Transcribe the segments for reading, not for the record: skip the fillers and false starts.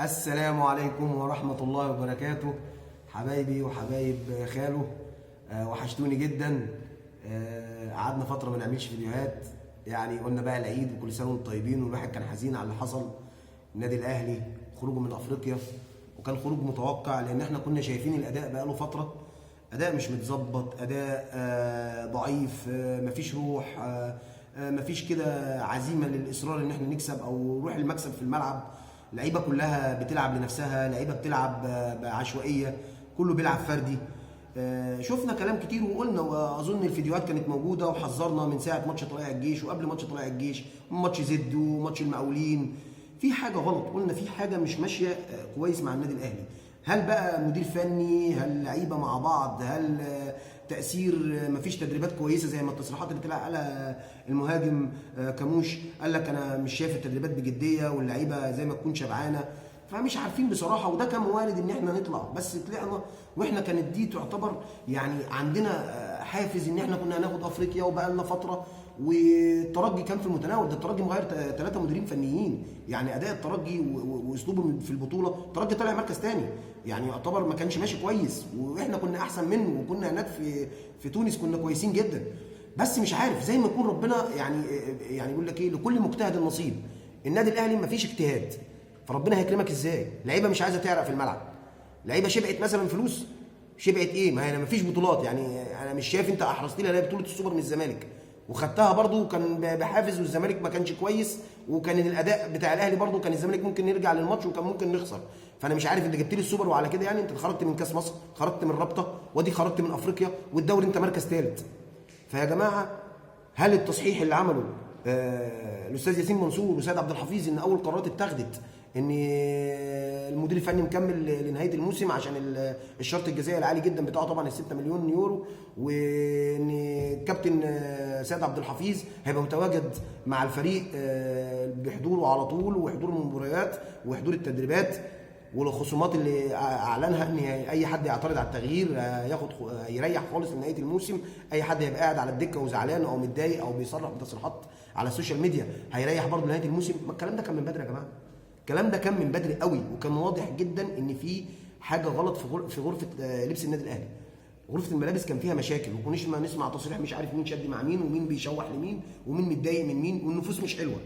السلام عليكم ورحمة الله وبركاته. حبايبي وحبايب خاله، وحشتوني جدا. قعدنا فترة ما نعملش فيديوهات، يعني قلنا بقى العيد وكل سنة وانتم طيبين، والواحد كان حزين على اللي حصل. النادي الأهلي خروجه من أفريقيا، وكان خروج متوقع لأن احنا كنا شايفين الأداء بقاله فترة، أداء مش متظبط، أداء ضعيف، مفيش روح، مفيش كده عزيمة للإصرار إن احنا نكسب أو روح المكسب في الملعب. لعيبة كلها بتلعب لنفسها، لعيبة بتلعب بعشوائيه، كله بيلعب فردي. شفنا كلام كتير وقلنا، واظن الفيديوهات كانت موجودة، وحذرنا من ساعة ماتش طلائع الجيش وقبل ماتش طلائع الجيش وماتش زد وماتش المقاولين، في حاجة غلط. قلنا في حاجة مش ماشية كويس مع النادي الاهلي. هل بقى مدير فني؟ هل لعيبة مع بعض؟ هل تاثير مفيش تدريبات كويسة زي ما التصريحات اللي طلع قالها المهاجم كاموش، قال لك انا مش شايف التدريبات بجدية واللعيبة زي ما تكون شبعانه. فمش عارفين بصراحة، وده كان وارد ان احنا نطلع، بس طلعنا واحنا كانت دي تعتبر يعني عندنا حافز ان احنا كنا هناخد افريقيا وبقى لنا فترة، والترجي كان في المتناول. ده الترجي مغير 3 مديرين فنيين، يعني اداء الترجي واسلوبه في البطولة، الترجي طلع مركز تاني، يعني يعتبر ما كانش ماشي كويس، واحنا كنا احسن منه، وكنا هناك في تونس كنا كويسين جدا. بس مش عارف، زي ما يكون ربنا يعني يقول لك ايه، لكل مجتهد نصيب. النادي الاهلي ما فيش اجتهاد، فربنا هيكرمك ازاي؟ لعيبة مش عايزه تعرق في الملعب، لعيبة شبعت مثلا فلوس، شبعت ايه؟ ما هي ما فيش بطولات. يعني انا مش شايف انت احرزت لي بطوله السوبر من الزمالك وخدتها برضو، كان بحافز، والزمالك ما كانش كويس، وكان الاداء بتاع الاهلي برضو كان الزمالك ممكن يرجع للماتش وكان ممكن نخسر. فانا مش عارف، انت جبت لي السوبر وعلى كده يعني انت خرجت من كاس مصر، خرجت من الرابطة، وادي خرجت من افريقيا، والدوري انت مركز ثالث. فيا جماعة، هل التصحيح اللي عمله الاستاذ ياسين منصور وسيد عبد الحفيظ، ان اول قرارات اتخذت ان المدير الفني مكمل لنهاية الموسم عشان الشرط الجزائي العالي جدا بتاعه طبعا ال 6 مليون يورو، وان الكابتن سيد عبد الحفيظ هيبقى متواجد مع الفريق بحضوره على طول، وحضور المباريات وحضور التدريبات، والخصومات اللي اعلنها ان اي حد يعترض على التغيير ياخد يريح خالص لنهاية الموسم. اي حد هيبقى قاعد على الدكة وزعلان او متضايق او بيصرح بتصريحات على ال social media هيريح برضه لنهاية الموسم. ما الكلام ده كان من بدري يا جماعة، الكلام ده كان من بدري قوي، وكان واضح جدا ان في حاجة غلط في غرفة لبس النادي الاهلي. غرفة الملابس كان فيها مشاكل، وكناش ما نسمع تصريح مش عارف مين شد مع مين، ومين بيشوح لمين، ومين متضايق من مين، والنفوس مش حلوة.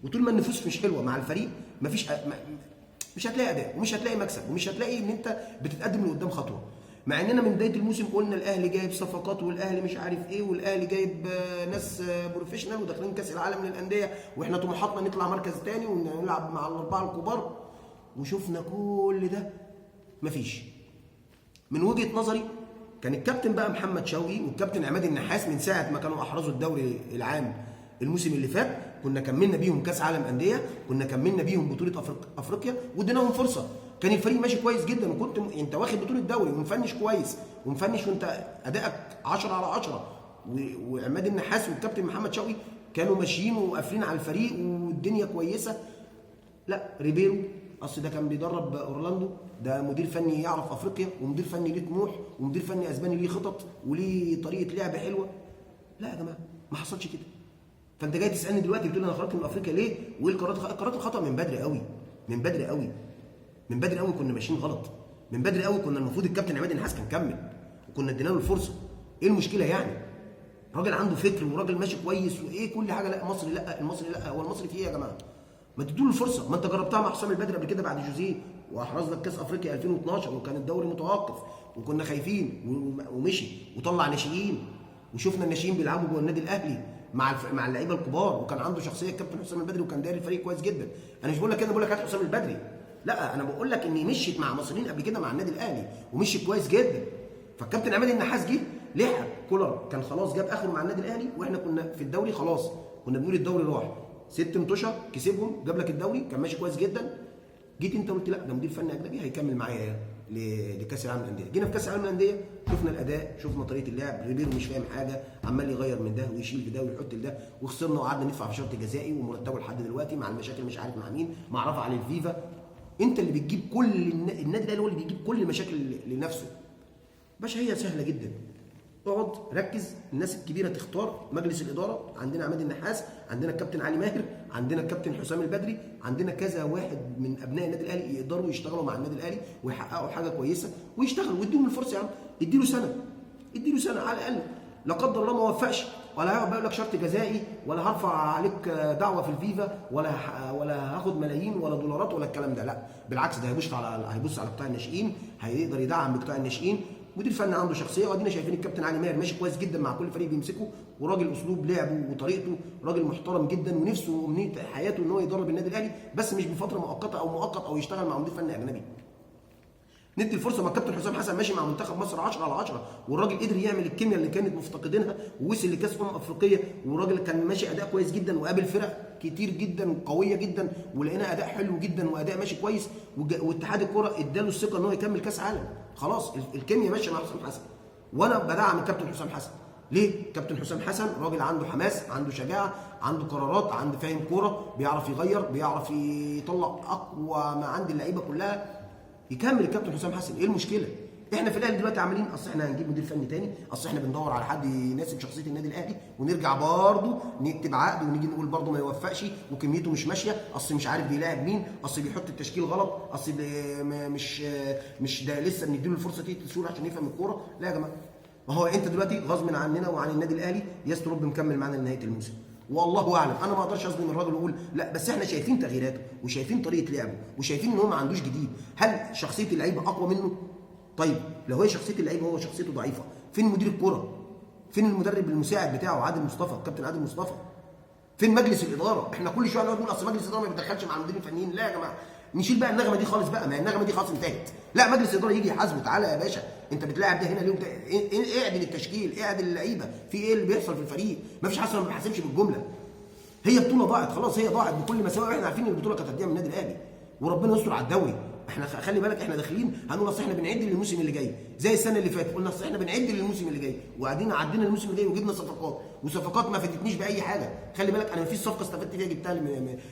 وطول ما النفوس مش حلوة مع الفريق مفيش مش هتلاقي اداء، ومش هتلاقي مكسب، ومش هتلاقي ان انت بتتقدم لقدام خطوة. مع اننا من بداية الموسم قلنا الاهلي جايب صفقات، والاهلي مش عارف ايه، والاهلي جايب ناس professional، وداخلين كاس العالم للاندية، واحنا طموحاتنا نطلع مركز تاني ونلعب مع الاربعة الكبار. وشفنا كل ده مفيش. من وجهه نظري كان الكابتن بقى محمد شوقي والكابتن عماد النحاس من ساعة ما كانوا احرزوا الدوري العام الموسم اللي فات، كنا كملنا بيهم كاس عالم اندية، كنا كملنا بيهم بطوله افريقيا، واديناهم فرصة. كان الفريق ماشي كويس جدا، وكنت انت واخد بطوله دوري ومفنش كويس، ومفنش وانت ادائك 10 على 10، وعماد النحاس والكابتن محمد شوقي كانوا ماشيين وقافلين على الفريق والدنيا كويسة. لا ريبيرو اصل ده كان بيدرب اورلاندو، ده مدير فني يعرف افريقيا، ومدير فني ليه طموح، ومدير فني اسباني ليه خطط وليه طريقه لعب حلوة. لا يا جماعة، ما حصلش كده. فانت جاي تسالني دلوقتي بتقول انا خرجت من افريقيا ليه؟ وايه القرارات؟ القرارات الخطا من بدري قوي، من بدري قوي، من بدري قوي كنا ماشيين غلط، من بدري قوي كنا المفروض الكابتن عماد النحاس كان كمل، وكنا ادينا له الفرصة. ايه المشكلة يعني؟ راجل عنده فكر وراجل ماشي كويس وايه كل حاجة. لا المصري، لا المصري، لا هو المصري فيه ايه يا جماعة؟ ما تدوا له الفرصة. ما انت جربتها مع حسام البدري قبل كده بعد جوزيه، واحرز لك كاس افريقيا 2012، وكان الدوري متوقف وكنا خايفين، ومشي وطلع ناشئين، وشفنا الناشئين بيلعبوا جوه النادي الاهلي مع اللعيبة الكبار، وكان عنده شخصية الكابتن حسام البدري، وكان داير الفريق كويس جدا. انا مش بقول لك كده، بقول لك هات حسام البدري، لا انا بقول لك ان مشيت مع مصريين قبل كده مع النادي الاهلي ومشيت كويس جدا. فالكابتن عماد النحاس جه لحق كولر، كان خلاص جاب اخره مع النادي الاهلي، واحنا كنا في الدوري خلاص، كنا بنقول الدوري راح، 6 متوشه كسبهم، جاب لك الدوري، كان ماشي كويس جدا. جيت انت قلت لا ده مدير فني اجنبي هيكمل معايا لكاس العالم للاندية. جينا في كاس العالم للاندية شفنا الاداء، شفنا طريقه اللعب، ريبيرو مش فاهم حاجة، عمال يغير من ده ويشيل في ده ويحط لده، وخسرنا وقعدنا ندفع في شرط جزائي ومرتبة لحد دلوقتي مع المشاكل مش عارف مع مين، مع رفع للفيفا. انت اللي بتجيب كل النادي الاهلي هو اللي بيجيب كل المشاكل لنفسه. باشا هي سهلة جدا، اقعد ركز، الناس الكبيرة تختار، مجلس الادارة عندنا عماد النحاس، عندنا الكابتن علي ماهر، عندنا الكابتن حسام البدري، عندنا كذا واحد من ابناء النادي الاهلي يقدروا يشتغلوا مع النادي الاهلي ويحققوا حاجة كويسة ويشتغلوا، واديهم الفرصة يا عم، اديله سنة، اديله سنة على الاقل. لا قدر الله ما وفقش، ولا هيقعد بقى يقول لك شرط جزائي، ولا هرفع عليك دعوه في الفيفا، ولا هاخد ملايين ولا دولارات ولا الكلام ده. لا بالعكس، ده هيبص على قطاع الناشئين، هيقدر يدعم بقطاع الناشئين. مدير فني عنده شخصية، وادينا شايفين الكابتن علي ماهر ماشي كويس جدا مع كل فريق بيمسكه، وراجل اسلوب لعبه وطريقته راجل محترم جدا، ونفسه وامنيه حياته ان هو يدرب النادي الاهلي، بس مش بفترة مؤقتة او مؤقت او يشتغل مع مدير فني اجنبي. ندي الفرصة مع الكابتن حسام حسن، ماشي مع منتخب مصر 10 على 10، والراجل قدر يعمل الكيمياء اللي كانت مفتقدينها، ووصل لكاس افريقية، والراجل كان ماشي اداء كويس جدا، وقابل فرق كتير جدا قوية جدا، ولقينا اداء حلو جدا واداء ماشي كويس، واتحاد الكره اداله الثقة ان هو يكمل كاس عالم. خلاص الكيمياء ماشية مع حسام حسن، وانا بدعم الكابتن حسام حسن. ليه؟ كابتن حسام حسن راجل عنده حماس، عنده شجاعة، عنده قرارات، عنده فاهم كورة، بيعرف يغير، بيعرف يطلع اقوى ما عند اللعيبة كلها. يكمل الكابتن حسام حسن، ايه المشكلة؟ احنا في الاهلي دلوقتي عاملين اصل احنا هنجيب مدير فني تاني، اصل احنا بندور على حد يناسب شخصية النادي الاهلي، ونرجع برضه نكتب عقد ونيجي نقول برضه ما يوفقش وكميته مش ماشية، اصل مش عارف بيلاعب مين، اصل بيحط التشكيل غلط، اصل مش ده لسه بنديله الفرصة دي شهور عشان يفهم الكورة. لا يا جماعة، ما هو انت دلوقتي غصب عننا وعن النادي الاهلي ياس تروب مكمل معانا لنهاية الموسم، والله اعلم. انا ما اقدرش اظلم الراجل واقول لا، بس احنا شايفين تغييراته وشايفين طريقه لعبه وشايفين ان هو ما عندوش جديد. هل شخصية اللعيبة اقوى منه؟ طيب لو هي شخصية اللعيبة هو شخصيته ضعيفة، فين مدير الكره؟ فين المدرب المساعد بتاعه عادل مصطفى، الكابتن عادل مصطفى؟ فين مجلس الادارة؟ احنا كل شوية نقعد نقول اصل مجلس الادارة ما بيتدخلش مع المديرين الفنيين. لا يا جماعة، نشيل بقى النغمة دي خالص بقى، ما هي النغمة دي خلاص انتهت. لا مجلس الادارة يجي يحاسبه، تعالى يا باشا انت بتلاعب ده هنا ليه؟ اعدل التشكيل، اعدل اللعيبة، في ايه اللي بيحصل في الفريق؟ ما فيش حاجة ما بيحاسبش بالجملة. هي بطوله ضاعت خلاص، هي ضاعت بكل مساوئ، واحنا عارفين ان البطولة كانت هتضيع من النادي الاهلي، وربنا يستر على الدوري. احنا خلي بالك احنا داخلين هنقول اصل احنا بنعد للموسم اللي جاي، زي السنة اللي فاتت قلنا اصل احنا بنعد للموسم اللي جاي، وقاعدين عدينا الموسم اللي جاي وجبنا صفقات، وصفقات ما فادتنيش باي حاجة. خلي بالك انا ما فيش صفقة استفدت فيها جبتها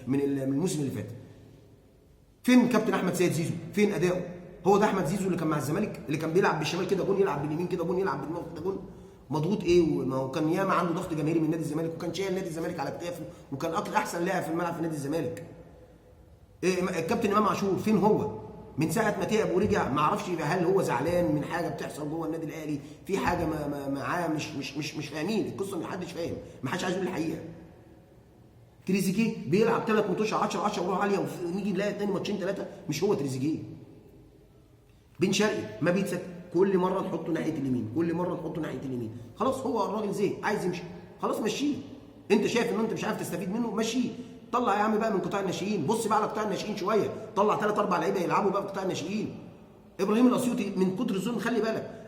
من الموسم اللي فات. فين كابتن احمد سيد زيزو؟ فين اداؤه؟ هو ده احمد زيزو اللي كان مع الزمالك، اللي كان بيلعب بالشمال كده جون، يلعب باليمين كده جون، يلعب بالدماغ كده جون؟ مضغوط ايه؟ ما هو كان ياما عنده ضغط جماهيري من نادي الزمالك، وكان شايل نادي الزمالك على كتافه، وكان احسن لاعب في الملعب في نادي الزمالك. إيه الكابتن امام عاشور فين هو؟ من ساعة ما تعب ورجع ما اعرفش هل هو زعلان من حاجة بتحصل جوه النادي الاهلي، في حاجة ما معاه مش فاهمين القصة، ما حدش فاهم، ما حدش عايز يقول الحقيقة. تريزيجيه بيلعب 3 ماتشات 10 10 وروح عالية، ونيجي نلاقي تاني ماتشين 3 مش هو تريزيجيه. بن شرقي ما بيتسك، كل مرة نحطه ناحية اليمين، كل مرة نحطه ناحية اليمين، خلاص هو الراجل زهق عايز يمشي، خلاص مشيه. انت شايف ان انت مش عارف تستفيد منه، مشيه. طلع يا عم بقى من قطاع الناشئين، بص بقى على قطاع الناشئين شوية، طلع 3 4 لعيبة يلعبوا بقى في قطاع الناشئين. ابراهيم الاسيوطي من كتر الظلم، خلي بالك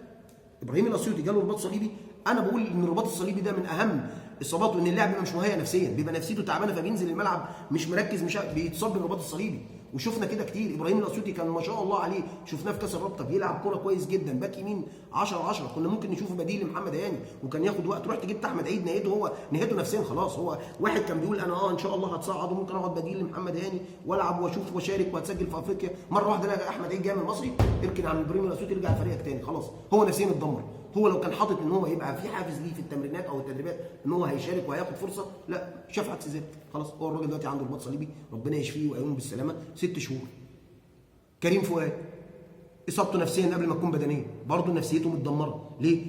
ابراهيم الاسيوطي جاله رباط صليبي. انا بقول ان الرباط الصليبي ده من اهم اصاباته، ان اللاعب بيبقى مش مهيئ نفسيا، بيبقى نفسيته تعبانة، فبينزل الملعب مش مركز، مش بيتصاب بالرباط الصليبي، وشفنا كده كتير. ابراهيم الاسيوطي كان ما شاء الله عليه، شفناه في كاس الرابطة بيلعب كورة كويس جدا، باك يمين 10 10، كنا ممكن نشوفه بديل لمحمد هاني وكان ياخد وقت. رحت جبت احمد عيد، نهايته هو نهايته نفسيا خلاص. هو واحد كان بيقول انا ان شاء الله هتصعد وممكن اقعد بديل لمحمد هاني والعب واشوف واشارك واتسجل في افريقيا. مرة واحدة لقى احمد عيد جاي من المصري، اركن عن ابراهيم الاسيوطي، ارجع لفريقك تاني. خلاص هو نفسيا اتدمر. هو لو كان حاطط ان هو يبقى في حافز ليه في التمرينات او التدريبات ان هو هيشارك وهياخد فرصة، لا شاف عكس ذلك. خلاص هو الراجل دلوقتي عنده رباط صليبي، ربنا يشفيه ويقوم بالسلامة. 6 شهور. كريم فؤاد اصابته نفسيا قبل ما تكون بدنية، برضه نفسيته متدمره. ليه؟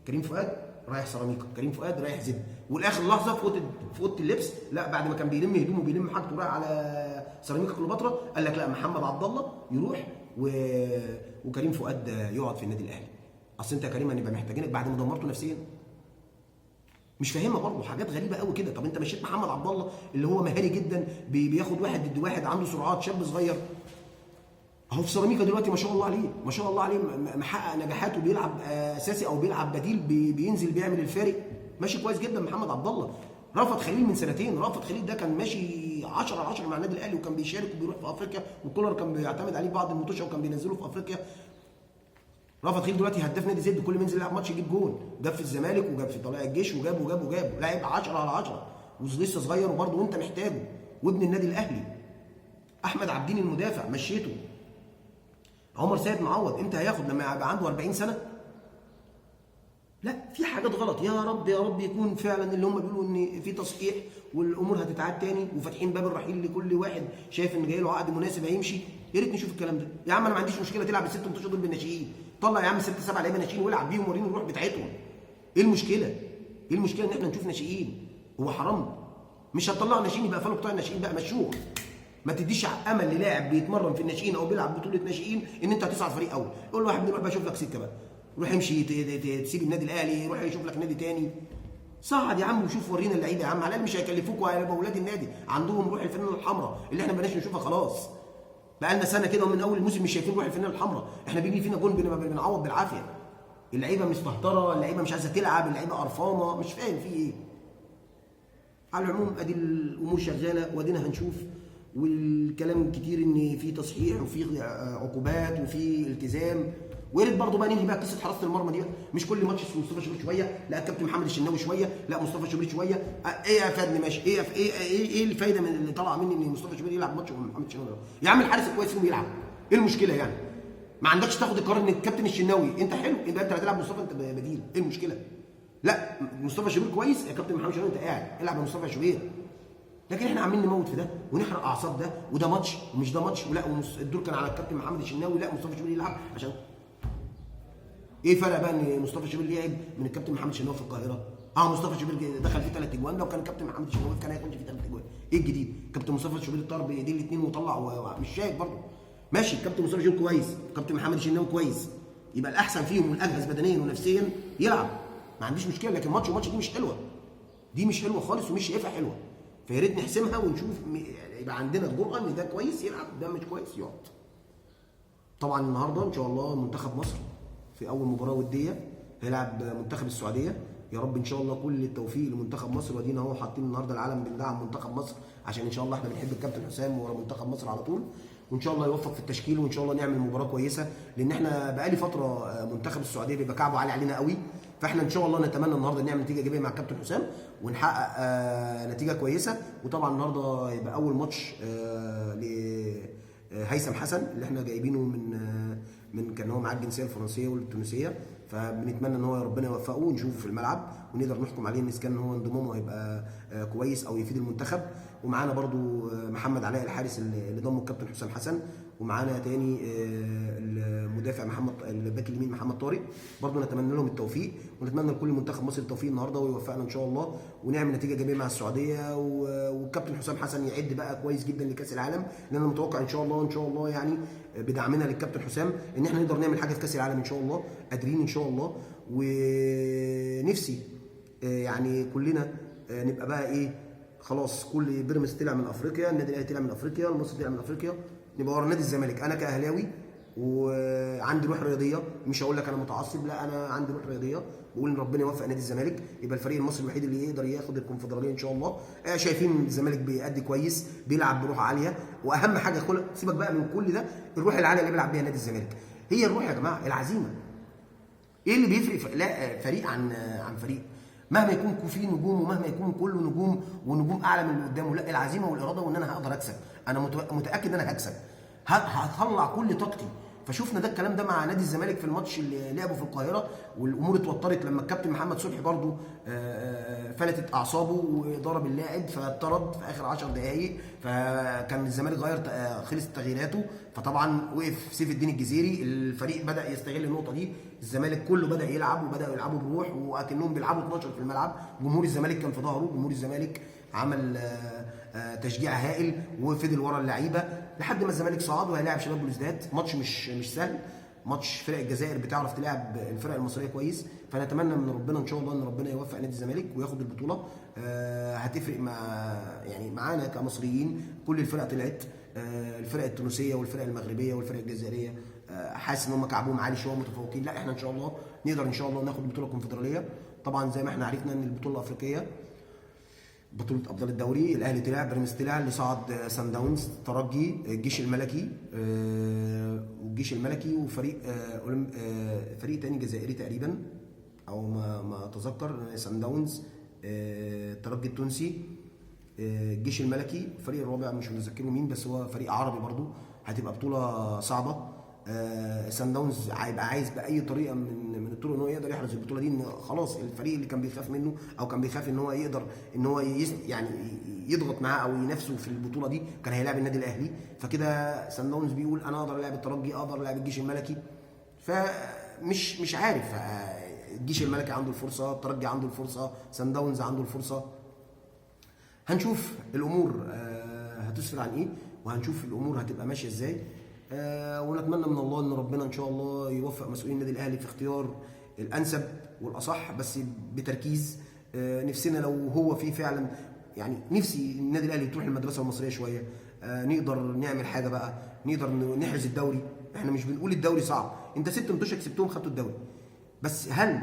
كريم فؤاد رايح سيراميكا، كريم فؤاد رايح زد، والاخر لحظة في اوضة اللبس، لا بعد ما كان بيلم هدومه بيلم حاجته رايح على سيراميكا كليوباترا، قال لك لا محمد عبد الله يروح وكريم فؤاد يقعد في النادي الاهلي. اصل انت يا كريم هنبقى محتاجينك بعد ما دمرته نفسيا. مش فاهمه برضه حاجات غريبة قوي كده. طب انت مشيت محمد عبد الله اللي هو مهاري جدا، بياخد 1 ضد 1، عنده سرعات، شاب صغير اهو في سيراميكا دلوقتي ما شاء الله عليه، ما شاء الله عليه، محقق نجاحاته، بيلعب اساسي او بيلعب بديل، بينزل بيعمل الفارق، ماشي كويس جدا محمد عبد الله. رافت خليل من سنتين، رافت خليل ده كان ماشي 10 على 10 مع النادي الاهلي، وكان بيشارك وبيروح في افريقيا، وكولر كان بيعتمد عليه بعض الماتشات وكان بينزله في افريقيا. رافت خليل دلوقتي هداف نادي زد، كل ما ينزل يلعب ماتش يجيب جون، جاب في الزمالك وجاب في طلائع الجيش وجاب وجاب وجاب، لاعب 10 على 10 ولسه صغير وبرضه وانت محتاجه، وابن النادي الاهلي. احمد عبدين المدافع مشيته. عمر سيد معوض امتى هياخد؟ لما يبقى عنده 40 سنة. لا في حاجات غلط. يا رب يا رب يكون فعلا اللي هم بيقولوا ان في تصحيح والامور هتتعاد تاني، وفاتحين باب الرحيل لكل واحد شايف ان جاي له عقد مناسب هيمشي. يا ريت نشوف الكلام ده يا عم. انا ما عنديش مشكلة تلعب الست ماتشات دول بالناشئين، طلع يا عم 6 7 لعيبة ناشئين والعب بيهم وريني الروح بتاعتهم. ايه المشكلة؟ ايه المشكلة ان احنا نشوف ناشئين؟ هو حرام؟ مش هتطلعوا ناشئين يبقى قفلوا قطاع الناشئين بقى، مشوه. ما تديش امل للاعب بيتمرن في الناشئين او بيلعب بطوله ناشئين ان انت هتصعد فريق اول. قول له واحد روح بقى شوف لك سكة بقى، روح امشي تسيب النادي الاهلي، روح يشوف لك نادي تاني. صعد يا عم وشوف ورينا اللعيبة يا عم، على الاقل مش هيكلفوك وهيبقوا اولاد النادي عندهم روح الفانله الحمراء اللي احنا ما بقناش نشوفها خلاص. بقى لنا سنة كده ومن اول الموسم مش شايفين روح الفانله الحمراء، احنا بيجي فينا جون بنعوض بالعافية. اللعيبة مستهتره، اللعيبة مش عايزه تلعب، اللعيبة قرفانه، مش فاهم في ايه. على العموم ادي الامور شغالة وادينا هنشوف، والكلام كتير ان في تصحيح وفي عقوبات وفي التزام. ويا ريت برضه بقى ننهي بقى قصة حراسة المرمى دي، مش كل ماتش مصطفى شوبير شوية، لا الكابتن محمد الشناوي شوية، لا مصطفى شوبير شوية. ايه يا فندم ماشي، ايه ايه ايه, إيه الفايدة من اللي طلع مني ان مصطفى شوبير يلعب ماتش ومحمد الشناوي؟ يا عم الحارس الكويس فيهم يلعب، ايه المشكلة يعني؟ ما عندكش تاخد القرار ان الكابتن الشناوي انت حلو يبقى انت هتلعب مصطفى انت بديل، ايه المشكلة؟ لا مصطفى شوبير كويس يا كابتن محمد الشناوي انت قاعد العب يا مصطفى شوبير. لكن احنا عاملين نموت في ده ونحرق اعصاب ده، وده ماتش ومش ده ماتش، ولا الدور كان على الكابتن محمد الشناوي، لا مصطفى شوبير يلعب. عشان ايه فرق بقى ان مصطفى شوبير لعب من الكابتن محمد الشناوي في القاهرة؟ مصطفى شوبير دخل فيه 3 اجوان، لو كان الكابتن محمد الشناوي كان هيخش فيه 3 اجوان. ايه الجديد؟ كابتن مصطفى شوبير طار بايديه الاثنين وطلع، مش شايف برضه. ماشي الكابتن مصطفى شوبير كويس، الكابتن محمد الشناوي كويس، يبقى الاحسن فيهم والاجهز بدنيا ونفسيا يلعب، ما عنديش مشكلة. لكن ماتش وماتش دي مش حلوة، دي مش حلوة خالص ومش شايفها حلوة. فيا ريت نحسمها ونشوف، يبقى عندنا الجرأة ان ده كويس يلعب، ده مش كويس يقعد. طبعا النهارده ان شاء الله منتخب مصر في اول مباراة وديه هيلعب منتخب السعودية. يا رب ان شاء الله كل التوفيق لمنتخب مصر. وادينا اهو حاطين النهارده العلم بندعم منتخب مصر، عشان ان شاء الله احنا بنحب الكابتن حسام ورا منتخب مصر على طول، وان شاء الله يوفق في التشكيل، وان شاء الله نعمل مباراة كويسة. لان احنا بقالي فترة منتخب السعودية بيبقى كعبه عالي علينا قوي، فاحنا ان شاء الله نتمنى النهارده نعمل نتيجة ايجابية مع الكابتن حسام ونحقق نتيجة كويسة. وطبعا النهارده يبقى اول ماتش هيثم حسن اللي احنا جايبينه من كان هو معاه الجنسية الفرنسية والتونسيه، فبنتمنى ان هو ربنا يوفقه ونشوفه في الملعب ونقدر نحكم عليه ان كان هو انضمامه هيبقى كويس او يفيد المنتخب. ومعانا برضو محمد علاء الحارس اللي ضمه الكابتن حسام حسن، ومعانا تاني المدافع محمد الباك اليمين محمد طارق. برضو نتمنى لهم التوفيق، ونتمنى لكل منتخب مصر التوفيق النهارده ويوفقنا ان شاء الله ونعمل نتيجة ايجابية مع السعودية، والكابتن حسام حسن يعد بقى كويس جدا لكاس العالم، لان انا متوقع ان شاء الله ان شاء الله يعني بدعمنا للكابتن حسام ان احنا نقدر نعمل حاجة في كاس العالم ان شاء الله، قادرين ان شاء الله. ونفسي يعني كلنا نبقى بقى ايه، خلاص كل بيراميدز طلع من افريقيا، النادي الاهلي طلع من افريقيا، المصري طلع من افريقيا، نبقى ورا نادي الزمالك. انا كاهلاوي وعندي روح رياضية، مش هقول لك انا متعصب، لا انا عندي روح رياضية، بقول ان ربنا يوفق نادي الزمالك، يبقى الفريق المصري الوحيد اللي يقدر ياخد الكونفدراليه ان شاء الله. شايفين الزمالك بيأدي كويس، بيلعب بروح عالية، واهم حاجة سيبك بقى من كل ده، الروح العالية اللي بيلعب بيها نادي الزمالك هي الروح يا جماعة، العزيمة. ايه اللي بيفرق لا فريق عن فريق؟ مهما يكون فيه نجوم ومهما يكون كله نجوم ونجوم اعلى من اللي قدامه، لا العزيمة والارادة وان انا هقدر اكسب، انا متاكد ان انا هكسب، هطلع كل طاقتي. فشفنا ده الكلام ده مع نادي الزمالك في الماتش اللي لعبه في القاهرة، والامور اتوترت لما الكابتن محمد صبحي برضو فلتت اعصابه وضرب اللاعب فاتطرد في اخر 10 دقائق، فكان الزمالك غير خلص تغييراته، فطبعا وقف سيف الدين الجزيري، الفريق بدا يستغل النقطة دي، الزمالك كله بدا يلعب وبداوا يلعبوا بروح واكنهم بيلعبوا 12 في الملعب، جمهور الزمالك كان في ظهره، جمهور الزمالك عمل تشجيع هائل وفضل ورا اللعيبة لحد ما الزمالك صعد وهيلاعب شباب بلوزداد. ماتش مش سهل، ماتش فرق الجزائر بتعرف تلعب الفرق المصرية كويس، فنتمنى من ربنا ان شاء الله ان ربنا يوفق نادي الزمالك وياخد البطولة. هتفرق مع يعني معانا كمصريين، كل الفرق طلعت، الفرق التونسية والفرق المغربية والفرق الجزائرية، حاسس ان هم كعبهم عالي شوية متفوقين، لا احنا ان شاء الله نقدر ان شاء الله ناخد البطولة الكونفدراليه. طبعا زي ما احنا عرفنا ان البطولة الافريقية بطولة أبطال الدوري، الأهلي طلع، بيراميدز طلع، اللي صعد سان داونز، ترجي، الجيش الملكي، والجيش الملكي وفريق فريق تاني جزائري تقريبا أو ما أتذكر، سان داونز، الترجي التونسي، الجيش الملكي، الفريق الرابع مش متذكرة مين بس هو فريق عربي برضو. هتبقى بطولة صعبة. سان داونز هيبقى عايز باي طريقه من الطرق ان هو يقدر يحرز البطولة دي، ان خلاص الفريق اللي كان بيخاف منه او كان بيخاف ان هو يقدر ان هو يعني يضغط معاه او ينافسه في البطولة دي كان هيلاعب النادي الاهلي. فكده سان داونز بيقول انا اقدر العب الترجي، اقدر العب الجيش الملكي. فمش مش عارف، الجيش الملكي عنده الفرصة، الترجي عنده الفرصة، سان داونز عنده الفرصة. هنشوف الامور هتسفر عن ايه، وهنشوف الامور هتبقى ماشية ازاي. ونتمنى من الله ان ربنا ان شاء الله يوفق مسؤولين النادي الاهلي في اختيار الانسب والاصح، بس بتركيز. نفسنا لو هو في فعلا، يعني نفسي النادي الاهلي تروح المدرسة المصرية شوية، نقدر نعمل حاجة بقى، نقدر نحرز الدوري. احنا مش بنقول الدوري صعب، انت 6 ماتشات كسبتهم خدتوا الدوري، بس هل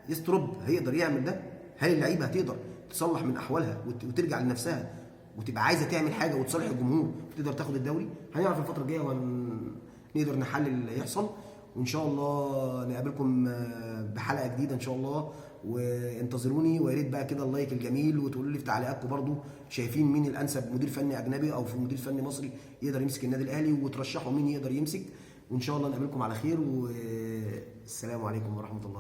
يستروب هيقدر يعمل ده؟ هل اللعيبة هتقدر تصلح من احوالها وترجع لنفسها وتبقى عايزه تعمل حاجة وتصالح الجمهور وتقدر تاخد الدوري؟ هنعرف الفترة الجاية ونقدر نحلل اللي يحصل. وان شاء الله نقابلكم بحلقة جديدة ان شاء الله، وانتظروني. ويا ريت بقى كده ال like الجميل، وتقولوا لي في تعليقاتكم برضو شايفين مين الانسب، مدير فني اجنبي او في مدير فني مصري يقدر يمسك النادي الاهلي، وترشحوا مين يقدر يمسك. وان شاء الله نقابلكم على خير، والسلام عليكم ورحمة الله.